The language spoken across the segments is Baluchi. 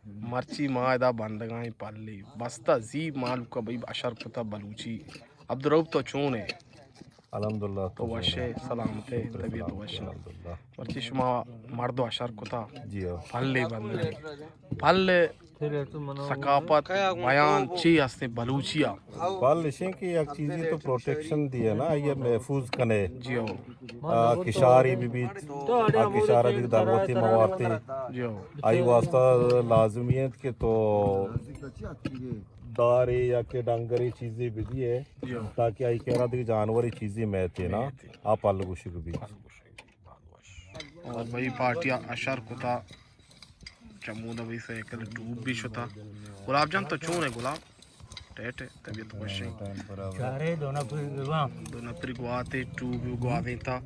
مرچی ما ادا بندگائیں پلی بستہ زی مالوکا بھئی اشر کتا بلوچی۔ عبدالرؤف تو چون ئے؟ الحمدللہ، تو تو وش ئے، سلامت ئے، شکر طبیعت سلامت، وش ئے؟ الحمدللہ۔ مرچی شما مرد اشر کتا جی ہاں۔ پلی بندگائیں پل ثقافت بیان چی ہستے بلوچیا؟ پل اشیں کہ یک چیزی تو پروٹیکشن دیئے نا، یہ محفوظ کنے۔ جی ہو۔ آ، کشاری بھی بیت، آ، کشارا دیگہ دروتی موارتے۔ جی ہو۔ آئی واسطہ لازمی ہے کہ تو دارے یا کہ ڈنگرے چیزے بدیئے، جی ہو۔ تاکہ آئی کرا دیگہ جانوری چیزے میتے نا، میتے۔ آ پل گوشگ بیت۔ اور بھئی پارٹی اشر کتا۔ چمودا بھئی سائیکل ٹوب بھی شتا۔ گلاب جان تو چون ئے گلاب؟ ٹیٹ ئے، طبیعت وش ئے؟ چارے دو نفر گوا۔ دو نفر گواتے، ٹوب بھی گوا دیتا۔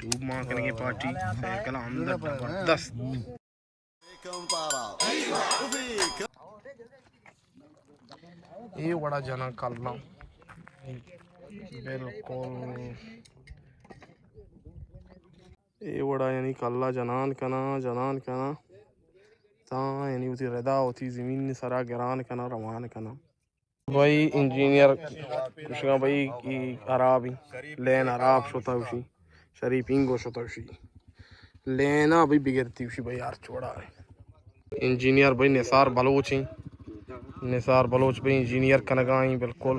ٹوب مان کنگے پارٹی، سائیکل اندر زبردست۔ اے وڑا جناں کلاں۔ بالکل۔ اے وڑا یعنی کلا جنان کناں، جنان کناں۔ تاں یعنی وتی ردا وتی زمین سرا گران کناں، روان کناں۔ بھئی انجینئر گوشگاں بھئی ای خراب ای، لین خراب شتا گوشی۔ شریف اینگو شتا گوشی۔ لینا بھئی بگرتی گوشی بھئی ہر چوڑا۔ انجینئر بھئی نثار بلوچ ایں۔ نثار بلوچ بھئی انجینئر کنگا ایں بالکل۔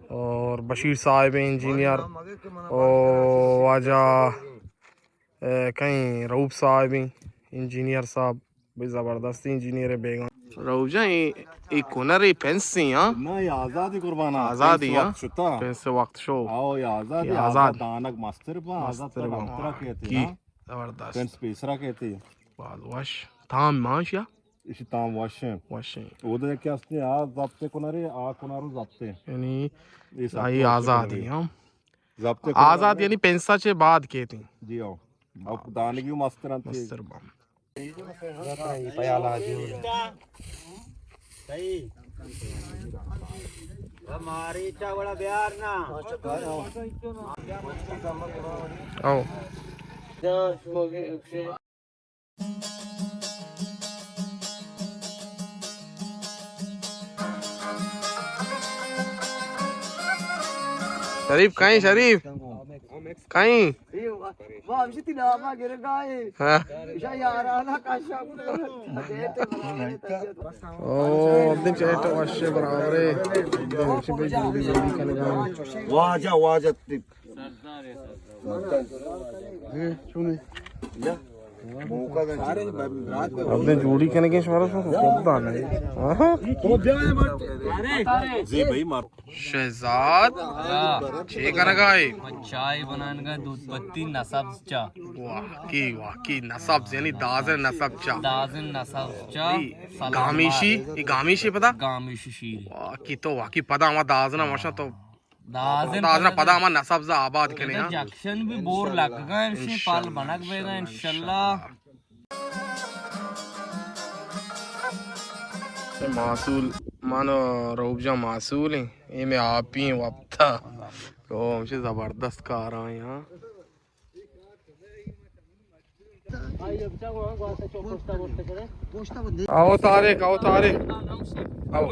اور بشیر صاحب ایں انجینئر۔ او واجہ، اے، کہیں رؤف صاحب ایں انجینئر صاحب۔ بھئی زبردست انجینئر ایں بیگاں۔ رؤف جان، اے، اے کنر اے پنس ایں، ہاں؟ نہ، اے آزادی قربان، آزادی، پنس ہاں؟ وقت شتا۔ پنس وقت شو۔ آؤ، اے آزادی، اے آزاد۔ آزاد دانگ مستر با، آزاد مستر با۔ کہتے کی؟ ہاں؟ زبردست۔ پنس پیسرا کہتے۔ باز وش۔ تام ماش یا؟ ایشی تام وش ایں۔ وش ایں۔ اودا یکے ہستے، آ ضبط کنرے، آ کنارو ضبط ایں۔ یعنی اے سب آئی تو آزادی، ہاں؟ ضبط کنرے۔ آزاد یعنی پنسا چے بعد کیتیں۔ جی ہاں۔ اب دانگی مستر انت۔ مستر بام۔ او۔ شریف کئیں؟ شریف کئیں؟ ہاں۔ او، دن چیٹ وش برابر ہے۔ دن چی بھائی جوڑی جوڑی کنگا۔ واجہ، واجہ۔ اپنے جوڑی کنگے شمارا شو خود دانے۔ ہاں؟ جی بھائی مار۔ شہزاد، چے کنگا ئے؟ چائے بنانگا، دودھ پتی، نسبز چا۔ واقعی، واقعی نسبز، یعنی دازن نسبز چا۔ دازن نسبز چا۔ اے سلاد گامیشی، اے گامیشی پدا؟ گامیشی شیر۔ واقعی تو واقعی پدا ہما دازنا ماشا تو دازن دازنا پدا۔ پدا ہما نسبزا آباد کنے، ہاں؟ جکشن بھی بور لگگا، انشاءاللہ، پال بنگ بیگا، انشاءاللہ۔ اے محصول، من و رؤف جان محصول ایں، اے مئے آپی ایں وپتا۔ او، ہمشی زبردست کار آئیں، ہاں۔ آؤ طارق، آؤ طارق۔ آؤ۔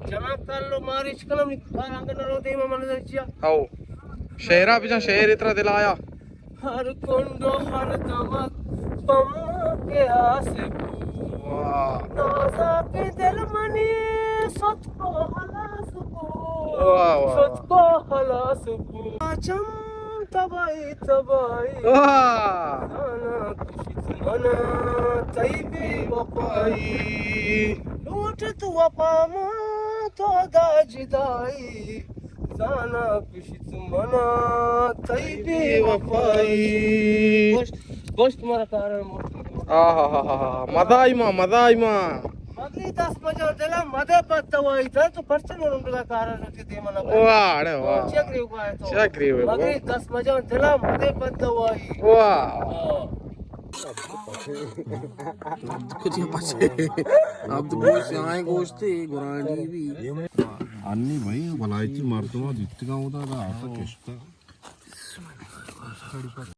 جناب تعلق ماری چکلم کار انگا نہ رو دیما من چیا۔ آؤ۔ شعرا بجن، شعر اترا دل آیا۔ ہر کنڈ و ہر دمک پمک آس بو۔ واہ۔ نازاکیں دل منی ستک و ہلاس بو۔ واہ، واہ، واہ۔ ستک و ہلاس بو۔ چم تباہی تباہی۔ واہ۔ زاناں کشت منا تئی بے وفائی۔ لوٹت وفا ما تو دا جدائی۔ زاناں کشت منا تئی بے وفائی۔ گوشت، گوشت مارا کارا موت۔ آہا ہا ہا ہا۔ مزا آئی ما، مزا آئی ما۔ مگری دست مجان دلا مدے بد دوائی۔ در تو پرچے نو رنگلا کارا نوتی دیما نہ۔ واہ، اڑے واہ۔ چک ریو گائے تو۔ چک ریو گائے۔ مگری دست مجان دلا مدے بد دوائی۔ واہ۔ ہاں۔ کچھ پچے۔ اب تو گوشت، آئیں گوشتے، گرانڈی بھی۔ انی بھائی، ولایتی مردماں دیتگاں اودا، دا آتا کشتا۔